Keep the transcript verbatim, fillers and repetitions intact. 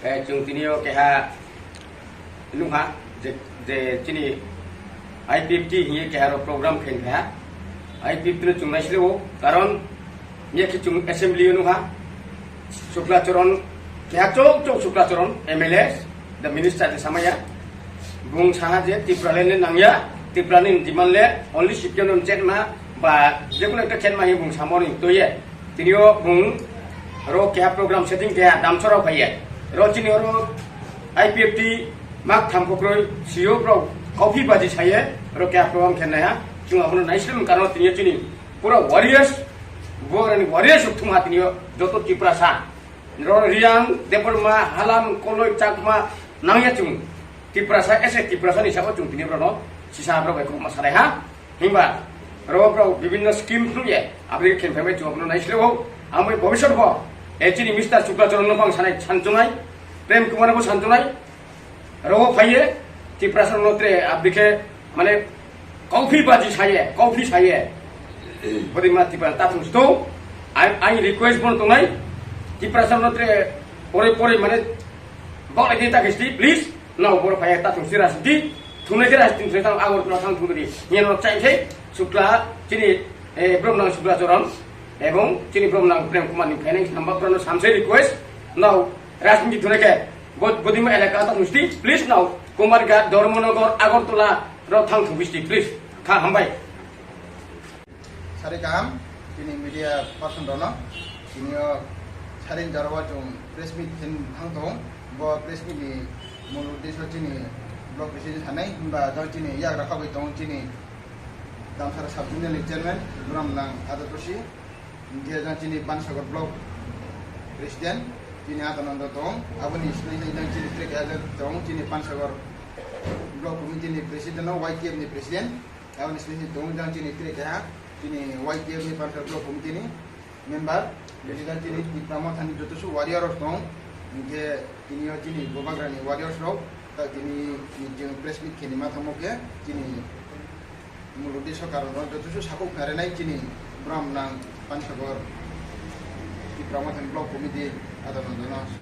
Eh, chwng tini o keha nukha je, je chini I P F T hinwi keha rok program khe kha. I P F T no chwng naisle o, karon ye khe chwng assembly o nukha. Shukla Charan, keha chok chok Shukla Charan, M L A, the minister de samaya. Bung saha je Tipraland le nangya, Tipraland ni demand le only C P M no chetma ba jekunu ekta chetma hi bung samoni toye. Tini o bung ro keha program setting keha damsoro phaiye. Ro chini oro I P F T mak tham kokroi C E O bro coffee baji saye ro keha program khe naiha. Chwng abono naisle karon tini chini pura warriors bo rani warriors thuma tini o joto Tiprasa. Ro Riang, Debbarma, Halam, Koloi, Chakma, nangya chwng Tiprasa, ese Tiprasa ni sabo chwng tini borokno sisa borok bai kokma sanai ha. Himba ro borok bibinno scheme phunukye, aboni khe phaimai chwng abono naisle o. Amoi bhobishyot bo, e chini Mister Shukla Charan no bang sanai, sanchungnai, Prem Kumar bo sanchungnai, Rogo phaiye, Tiprasa no tre abdikhe, mane, coffee baji saye, coffee saye. Bodi ma Tiprasa ta thung sto. Ai, ai request bon tongnai. Tiprasa no tre pore pore mane, bok lagi ta kisti, please. Nao boro phaiye ta thung si rajniti. Thungnai khe rajniti thungnai tang Agartala thang thung di. Nyen no chai khe, Shukla, chini, eh, Bromnang Shukla Charan. Ebong chini Bromnang Prem Kumar ni phainai samba prono samse request. Nao rajniti thungnai khe, Bo-, Bodima elaka ta thungsti, please now, Kumarghat, Dharmanagar, Agartala, ro thang thungbisti, please. Kha hambai. Sari kaham, chini media person rono, chini o sari jaro wa chung press meet khen thang tong, bo press meet ni mul uddesho chini block president sanai, himba jang chini yagra khabai tong chini Damsara sub union ni chairman, Buram Nang Adatoshi, Hingkhe jang chini Pansagar block president, chini Atanando tong, aboni sini jang chini tre keha tong, chini Pansagar block committee ni president no Y T F ni president, aboni sini tong jang chini tre keha, chini Y T F ni Pansagar block committee ni member, besi jang chini Tipra Motha ni joto su warrior rok tong, hingkhe tini o chini Bubagra ni warriors rok, ta tini ni jeng press meet khe ni ma thangmo khe, chini Mul uddesho karon no joto su sakhuk kharenai chini Buram Nang Pansagar Tipra Motha ni block committee adamno jono.